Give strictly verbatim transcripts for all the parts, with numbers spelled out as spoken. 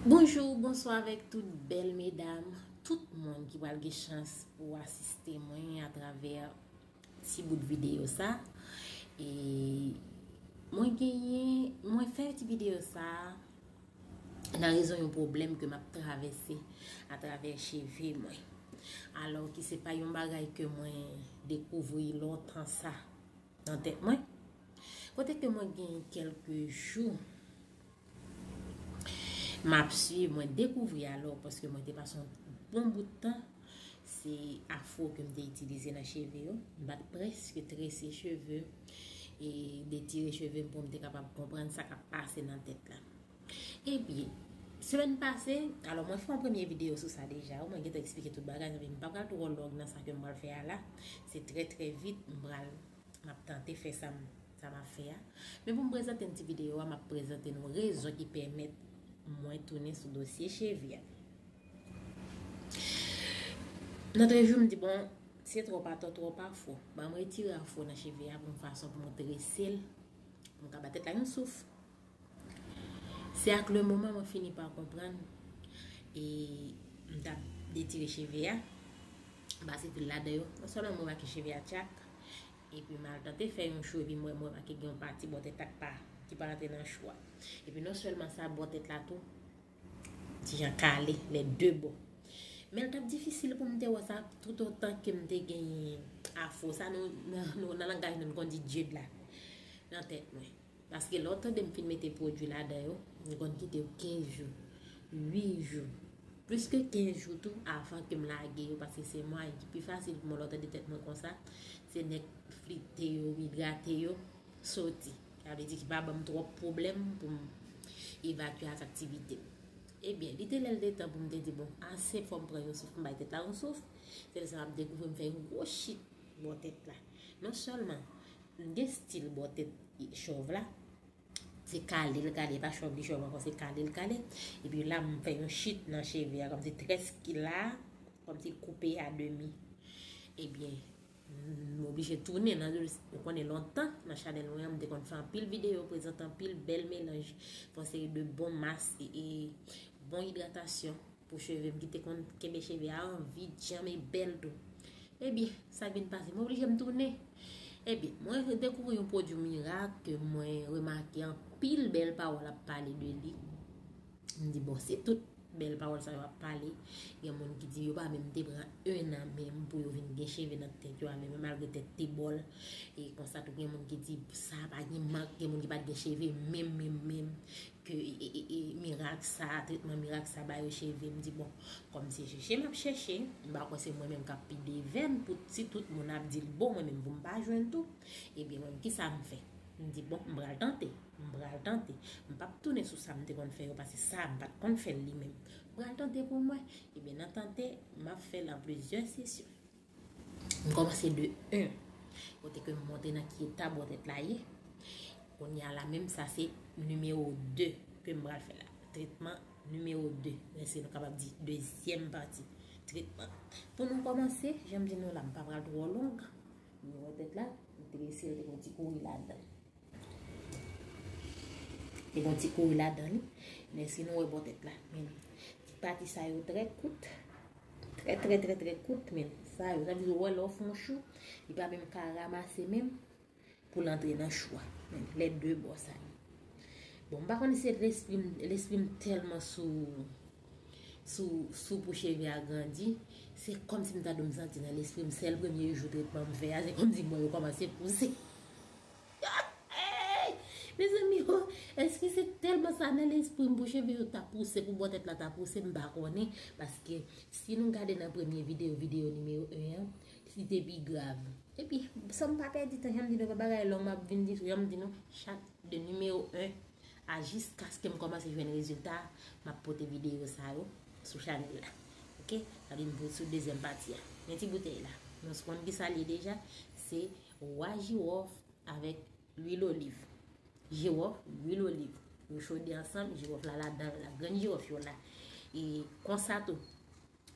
Bonjou, bonswa avèk tout bèl medam, tout moun ki pral gen chans pou asiste mwen atravè ti bout videyo sa. E mwen genyen, mwen fè ti videyo sa nan rezon yon pwoblèm ke m ap travèse atravè cheve mwen. Alò ki se pa yon bagay ke mwen dekouvri lontan sa nan tèt mwen. Kote ke mwen gen kèlke jou m ap swiv, mwen dekouvri alò, paske mwen te pase yon bon bout tan, se afro ke m te itilize nan cheve yo. M pa t prèske trese cheve, e detire cheve m pou m te kapab konprann sa k ap pase nan tèt la. Ebyen, semèn pase, alò mwen fè yon premye videyo sou sa deja, mwen gentan eksplike tout bagay, men m pa pral twò long nan sa ke m pral fè a la. Se trè, trè vit, m pral, m ap tante fè sa m, sa m ap fè a. Men pou m prezante n ti videyo a, m ap prezante nou rezon ki pèmèt mwen tounen sou dosye cheve a. Nan trè jou, m di, bon, se twòp atò, twòp afro. Ban m retire afro nan cheve a pou yon fason pou mwen trese l, pou m ka ba tèt la yon souf. Se ak le moman mwen fini pa konprann, e m t ap detire cheve a, m pase pil ladan yo. Non sèlman mwen remake cheve a tchak, epi m al tante fè yon chou, epi mwen, mwen remake gen yon pati bò tèt la k pa, ki pa rantre nan chou a. Epi non sèlman sa, bò tèt la tou, ti jan kale, lè de bò. Men l t ap difisil pou m te wè sa toutotan ke m te genyen afro. Sa nou, nan, nou, nan langaj nou, nou konn di dread la nan tèt mwen. Paske lè w tande m fin mete pwodui ladan yo, m konn kite yo kenz jou, uit jou, plis ke kenz jou tou avan ke m lage yo, paske se mwayen ki pi fasil pou mwen lè w tande tèt mwen konsa, se nèk flite yo, idrate yo, soti. Sa vle di ki pa ban m twòp pwoblèm pou m evakye ak aktivite m. Ebyen, li te lè l te tan pou m te di, bon, ase, fò m pran yon souf, m bay tèt la yon souf. Se lè sa m ap dekouvri m fè yon gwo chit bò tèt la. Non sèlman m gen stil bò tèt chòv la, se kale l kale, pa chòv li chòv ankò, se kale l kale. Epi la, m fè yon chit nan cheve a, kòmsi très ki la, kòmsi l koupe a demi. Ebyen, m oblije tounen nan, ou konnen lontan, nan chanèl mwen an, m te konn fè anpil videyo, prezante anpil bèl melanj, fè yon seri de bon mas e, e bon idratasyon pou cheve m ki te konn kenbe cheve a an vi, djanm e bèl tou. Ebyen, sa k vin pase, m oblije m tounen. Ebyen, mwen dekouvri yon pwodui mirak ke mwen remake anpil bèl pawòl ap pale de li. M di, bon, si tout bèl pawòl sa yo ap pale, gen moun ki di yo pa menm te pran en an menm pou yo vin gen cheve nan tèt yo a menm, malgre tèt te bòl. E konsa tou, gen moun ki di sa pa gen mank, gen moun ki pa t gen cheve menm, menm, menm. Ke, e, e, e, mirak sa, tretman mirak sa ba yo cheve. M di, bon, kòm se chèche m ap chèche, m pa kwè se mwen menm k ap pi devèn pou si tout moun ap di l bon, mwen menm pou m pa jwenn tou. Ebyen, mwen menm, kisa m fè? M di, bon, m pral tante, m pral tante. M p ap tounen sou sa m te konn fè yo, paske sa, m pa t konn fè l li menm. M pral tante pou m wè. Ebyen, nan tante, m ap fè l an plizyè sesyon. M kòmanse de en, kote ke m montre nan ki eta bò tèt la ye. Kounye a la menm, sa se nimewo de ke m pral fè la. Tretman nimewo de, men si nou kapab di dezyèm pati tretman. Pou nou kòmanse, jan m di nou la, m pa pral twò long. Nimewo tèt la, m trese l, te gon ti kouri ladan. Li gon ti kouri ladan li. Men si nou wè bò tèt la, men ti pati sa yo trè kout. Trè, trè, trè, trè kout, men sa yo. Sa vle di, ou wè lè w fè yon chou, li pa menm ka ranmase menm pou l antre nan chou a. Men lè de bò sa yo. Bon, m pa konnen se lespri m, lespri m tèlman sou, sou, sou pou cheve a grandi. Se kòmsi m ta dwe m santi nan lespri m, sèl premye jou tretman m fè a, se kòmsi bò yo kòmanse pouse. Mezanmi, o, èske se tèlman sa nan lespri m pou cheve yo ta pouse, pou bò tèt la ta pouse, m pa konnen. Paske si nou gade nan premye videyo, videyo nimewo en an, li te pi grav. Epi, san m pa pèdi tan, jan m di nou, pa bagay long m ap vin di, jan m di nou, chak de nimewo en a jiskaske m kòmanse jwenn rezilta, m ap pote videyo sa yo sou chanèl la. Oke? Sa vle di m pou sou dezyèm pati a. Men ti boutèy la. Nou konn kisa l ye deja? Se wa jiwòf avèk lwil oliv. Jiwòf, lwil oliv. Yo chode ansanm, jiwòf la ladan, la grenn jiwòf yo la. E konsa tou,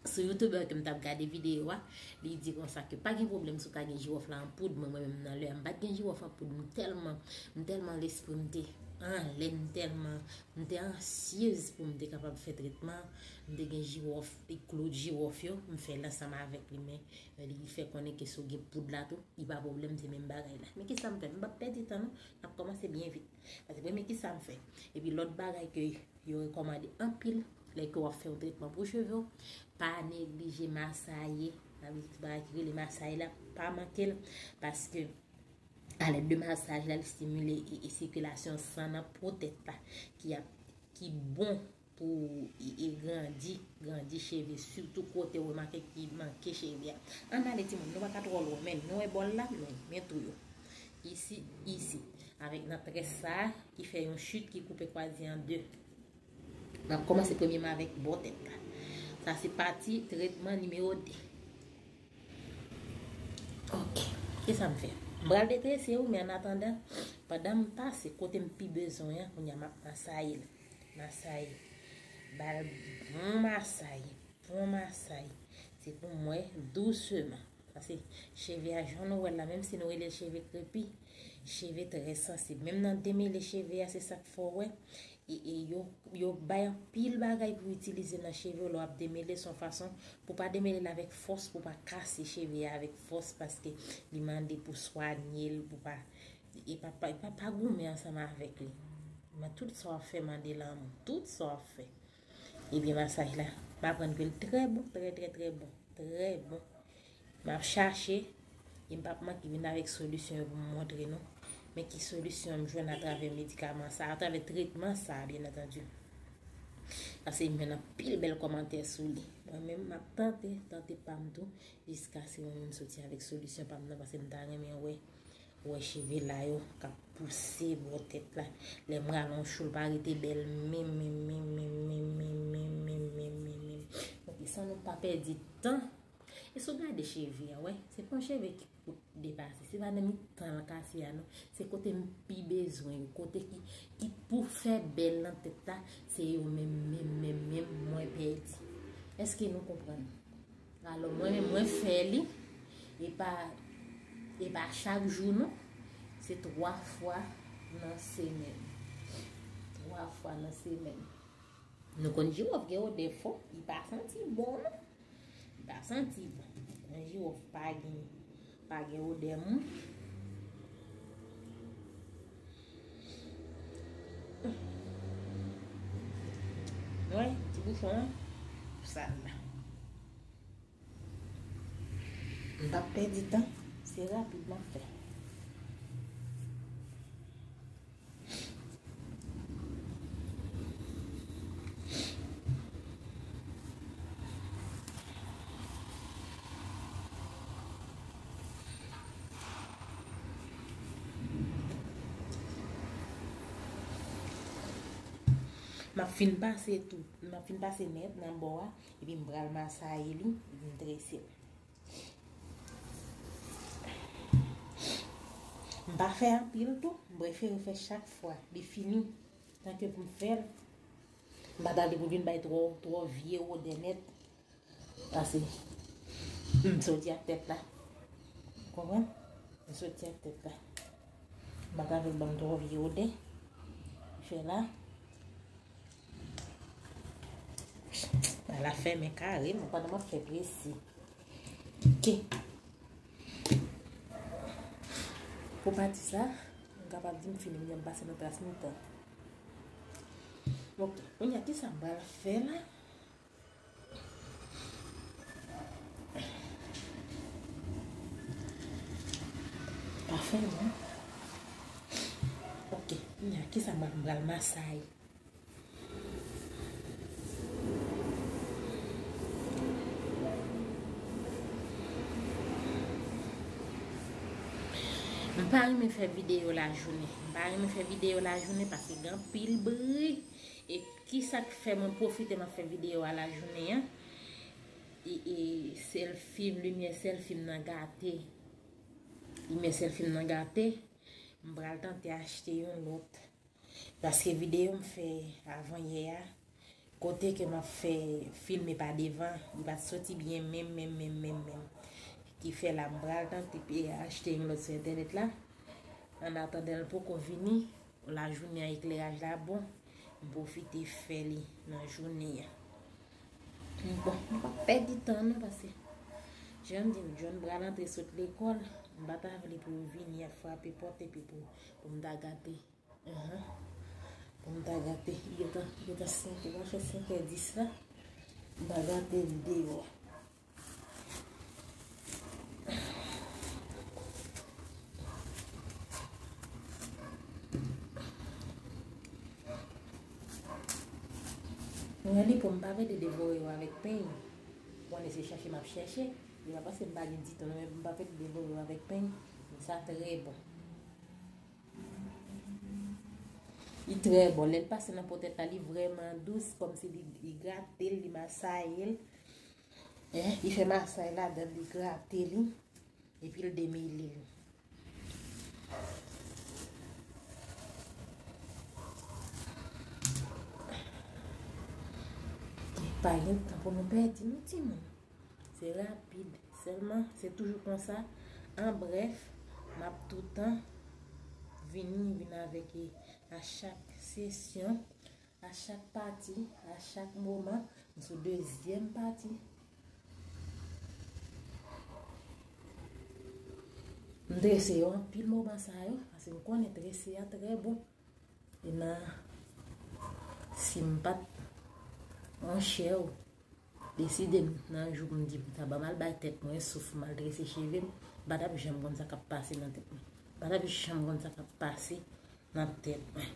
sou YouTuber ke m t ap gade videyo a, li di konsa ke pa gen pwoblèm si w ka gen jiwòf la an poud, mwen, mwen menm nan lè a, m pa t gen jiwòf an poud, m tèlman, m tèlman lespri m te anlè m tèlman, m te ansyez pou m te kapab fè tretman, m te gen jiwòf, e klou jiwòf yo, m fè l ansanm avèk li, men, e, li fè konnen ke si w gen poud la tou, li pa pwoblèm, se menm bagay la. Men kisa m fè? M p ap pèdi tan non, n ap kòmanse byen vit. Paske premye kisa m fè? Epi lòt bagay ke yo rekòmande anpil, lè ke w ap fè yon tretman pou cheve w, pa neglije masaye. Sa vle di tout bagay ki rele masaye la, pa manke l, paske alèd de masaj la, li stimile e, e sikilasyon san nan po tèt la, ki ap, ki bon pou e, e grandi, grandi cheve, sitou kote w remake ki manke cheve a. Ann ale timoun, nou pa ka twò lwen, men nou wè bòl la, men, men tou yo. Isi, isi, avèk nan très sa a, ki fè yon chit ki koupe kwazi an de. M ap kòmanse premyeman avèk bò tèt la. Sa se pati tretman nimewo de. Ok. Kisa m fè? M pral detrese wi, men annatandan, pandan m pase kote m pi bezwen an, kounye a m ap masaye l. Masaye. Ba l bon masaye. Bon masaye. Se pou m wè douseman. Paske cheve a, jan nou wè l la, menm si nou rele l cheve krepi, cheve trè sansib. Menm nan demele cheve a, se sa k fè w wè. E, e yo, yo bay anpil bagay pou itilize nan cheve w lè w ap demele, se yon fason pou pa demele l avèk fòs, pou pa kase cheve a avèk fòs, paske li mande pou swanye l, pou pa, e pa, pa, pa, pa goumen ansanm avèk li. Men tout sa w ap fè mande lanmou, tout sa w ap fè. Ebyen, masaj la, m aprann ke l trè bon, trè, trè, trè bon, trè bon. M ap chache, e m p ap manke vin avèk solisyon yo pou m montre nou. Men ki solisyon m jwenn atravè medikaman sa, atravè tretman sa, byen antandi. Paske m jwenn anpil bèl kòmantè sou li. Mwen menm, m ap tante, tante pa m tou, jiskaske mwen menm soti avèk solisyon pa m nan, paske m ta renmen wè, wè cheve la yo k ap pouse bò tèt la. Lè m rale yon chou, l pa rete bèl menm, menm, menm. Ok, san nou pa pèdi tan, e si w gade cheve a, wè, se pa yon cheve ki kout depase, se pa nan mitan l kase a non. Se kote m pi bezwen yo, kote ki, ki pou fè bèl nan tèt la, se yo menm, menm, menm, menm, mwen pèdi. Èske nou konprann? Alò, mwen menm, mwen fè li, e pa, e pa chak jou non, se twa fwa nan semèn. Twa fwa nan semèn. Nou konn jiwòf gen odè fò, li pa santi bon non. Li pa santi bon. Nan jiwòf pa gen, pa gen odè moun. Wè, ti bouchon an, pou sa la. M p ap pèdi tan, se rapid m ap fè. M ap fin pase tou, m ap fin pase nèt nan bò a, epi m pral masaye li, epi m trese l. M pa fè anpil tou, m prefere fè chak fwa li fini, tanke pou m fè l. M pa t anvi pou l vin bay twò, twò vye odè nèt. Pase m soti ak tèt la. Konprann? M soti ak tèt la. M pa t anvi l ban m twò vye odè. Fè la. Ala fèmen kareman pandan m ap fè prese. Ok. Pou pati sa, m kapab di m fini, m pase nan tras mitan. Ok, kounye a, kisa m pral fè la? Pa fè non. Ok, kounye a, kisa m pral, m pral masaye? M pa renmen fè videyo lajounen. M pa renmen fè videyo lajounen paske gen anpil bri. E kisa k fè mwen pwofite m ap fè videyo a lajounen an? E, e sèlfi m, limyè sèlfi m nan gate. Limyè sèlfi m nan gate. M pral tante achte yon lòt. Paske videyo m fè avan yè a, kote ke m ap fè filme pa devan, li pa t soti byen menm, menm, menm, menm, menm. Ki fè la m pral tante achte yon lòt sou entènèt la. Annatandan l poko vini, lajounen an, ekleraj la bon, m pwofite fè li nan jounen an. Bon, m p ap pèdi tan non, paske jan m di w, John pral antre sot lekòl, m pa ta vle pou yo vini ap frape pòt epi pou, pou m ta gate. Ahan. Pou m ta gate, li gentan, li gentan senk è, m ap fè senk è dis la, m pa gate l deyò. Mwen li pou m pa vle devore yo avèk peny. Konnen se chèche m ap chèche. Li pa paske m pa gen ditan non, men m pa vle devore yo avèk peny. Men sa trè bon. Li trè bon. Lè l pase nan po tèt la, li vrèman dous, kòmsi li, li grate l, li masaye l. Eh, li fè masay ladan l, li grate li, epi l demele l. Pa gen tan pou nou pèdi, non, timoun. Se rapid. Sèlman, se toujou konsa. An brèf, m ap toutan vini, vin avèk, a chak sesyon, a chak pati, a chak moman, m sou dezyèm pati. M trese yo anpil moman sa yo, paske m konnen trese a trè bon. E nan, si m pa t, monchè, deside m, nan jou m di m ta ban m al bay tèt mwen souf, m al trese cheve m, m pa t ap janm konn sa k ap pase nan tèt mwen. M pa t ap janm konn sa k ap pase nan tèt mwen.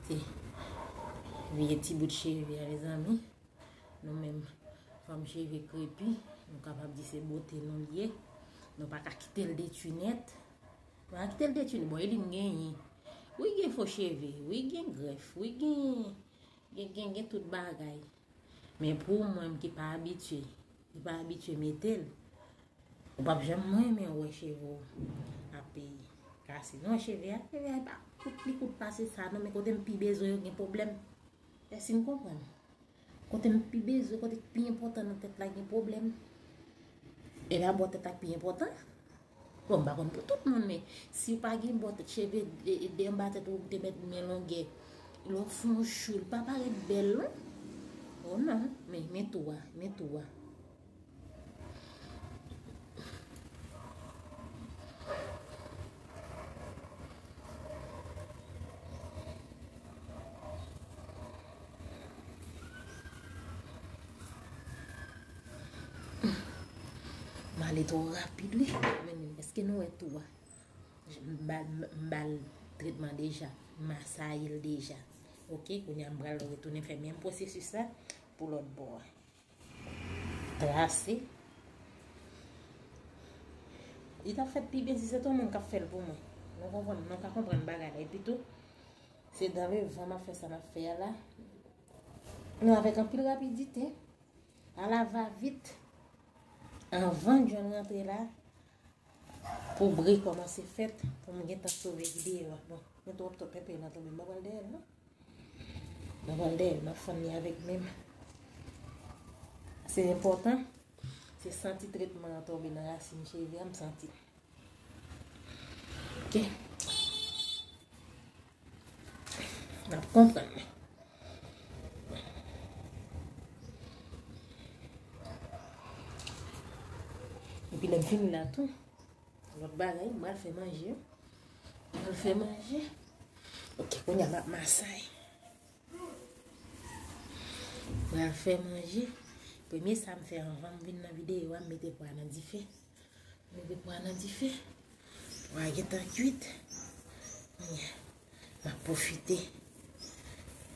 Se vye ti bout cheve a, mezanmi. Nou menm, fanm cheve krepi, nou kapab di se bote nou l ye. Nou pa ka kite l detwi nèt. Nou pa ka kite l detwi nèt. Bon, e li m genyen. Wi, gen fo cheve, wi, gen grèf, wi, gen, gen, gen, gen tout bagay. Men pou mwen, m ki pa abitye, ki pa abitye mete l, ou p ap janm renmen wè cheve w ap kase. Non, cheve a, cheve a, e pa kout li kout pase sa, non, men kote m pi bezwen yo gen pwoblèm. Èske n konprann? Kote m pi bezwen, kote k pi enpòtan nan tèt la gen pwoblèm. E pa bò tèt la k pi enpòtan. Bon, m pa konn pou tout moun, men si w pa gen bò tèt, cheve de, de anba tèt ou te mèt men longè, lè w fè yon chou, li pa parèt bèl, non. Oh non, men, men tou a, men tou a. M ale twò rapid, wi. Men, èske nou wè tou a? M ba l, m ba l tretman deja. M masaye l deja. Oke, kounye a m pral retounen fè menm pwosesis la pou lòt bò a. Trase. Li t ap fèt pi byen si se t yon moun k ap fè l pou mwen. Nou konprann, nou ka konprann bagay la. Epi tou, se dan le van m ap fè sa m ap fè a la. Nou avèk anpil rapidite. A la va vit. Anvan John rantre la, pou bri kòmanse fèt, pou m gentan sove videyo a. Bon, men twòp twòp pèpè nan tonbe, m pa pral dèyè l, non. M pa pral dèyè l, m ap fann li avèk men m. Se enpòtan, se santi tretman an tonbe nan rasin cheve a, m santi. Oke. N ap konprann. Epi lè m fini la tou, lòt bagay, m pral fè manje. M pral fè manje. Oke, kounye a m ap masay. M pral fè manje. Premye sa m fè anvan m vin nan videyo a, m mete pwa nan dife. Mete pwa nan dife. Pwa gentan kwit. Kounye a, m ap pwofite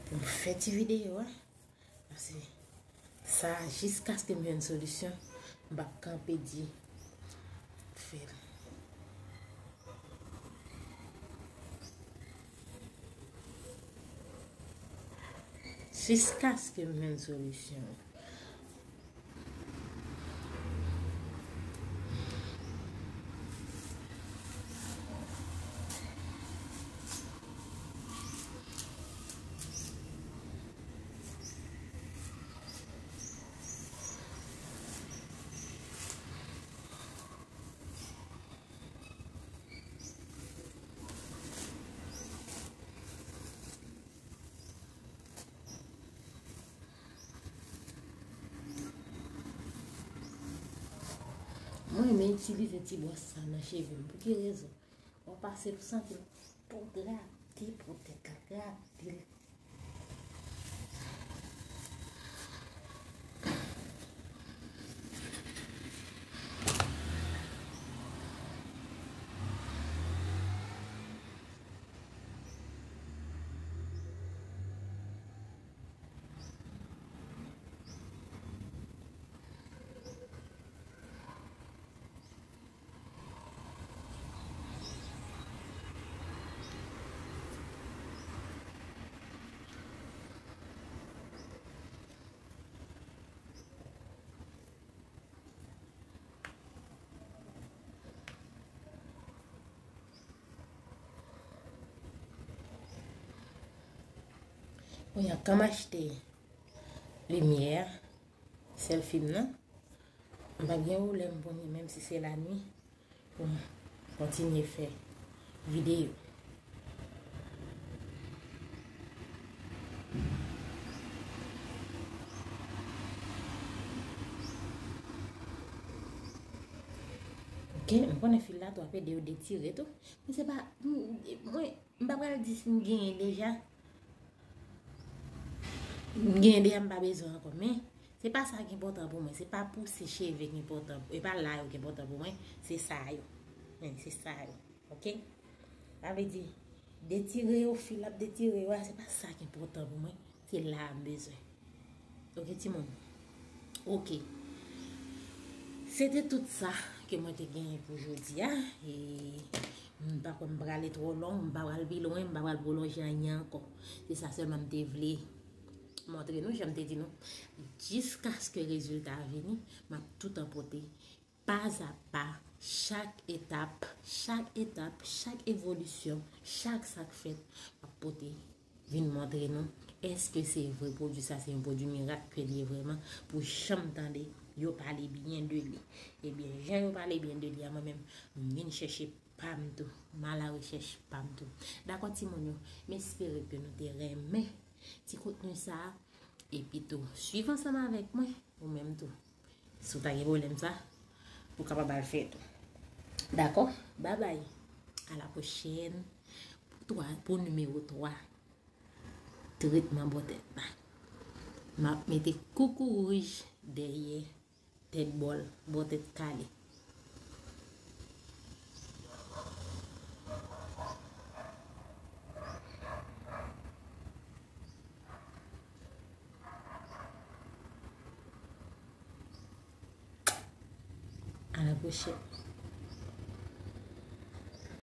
pou m fè ti videyo a. Paske sa, jiskaske m jwenn solisyon, m p ap kanpe di fè l. Jiskaske m jwenn solisyon. Mwen renmen itilize ti bwòs sa nan cheve m. Pou ki rezon? W ap pase l, ou santi l pou grate pou tèt la, grate l. Kounye a, kan m achte limyè a, sèl fim nan, m p ap gen pwoblèm pou mwen, menm si se lanwi, pou m kontinye fè videyo. Ok, m konnen fil la tou ap ede yo detire tou. Men se pa, m, mwen, m pa pral di si m genyen deja. M genyen deja, m pa bezwen ankò. Men, se pa sa ki enpòtan pou mwen. Se pa pouse cheve ki enpòtan. E pa la yo ki enpòtan pou mwen. Se sa yo. Men, se sa yo. Ok? Sa vle di, detire yo, fil ap detire yo a, se pa sa ki enpòtan pou mwen. Se la a m bezwen. Ok, timoun? Ok. Se te tout sa ke mwen te genyen pou jodi a. E m pa kwè m prale twò long, m pa pral pi lwen, m pa pral pwolonje anyen ankò. Se sa sèlman m te vle montre nou, jan m te di nou. Jiskaske rezilta a vini, m ap toutan pote pa a pa, chak etap, chak etap, chak evolisyon, chak sa k fèt, m ap pote vin montre nou èske se vre pwodui sa se yon pwodui mirak ke l ye vrèman, pou janm tande yo pale byen de li. Ebyen, jan yo pale byen de li a, mwen menm, m vin chèche pa m tou, m al a rechèch pa m tou. Dakò, timoun yo, m espere ke nou te renmen ti kontni sa a, epi tou, swiv ansanm avèk mwen, ou menm tou. Si w ta gen pwoblèm sa, ou kapab al fè tou. Dakò? Babay. A la pwochèn. Pou twa, pou nimewo twa. Tretman bò tèt la. M ap mete koukou wouj dèyè tèt bòl, bò tèt kale. A la pwochèn.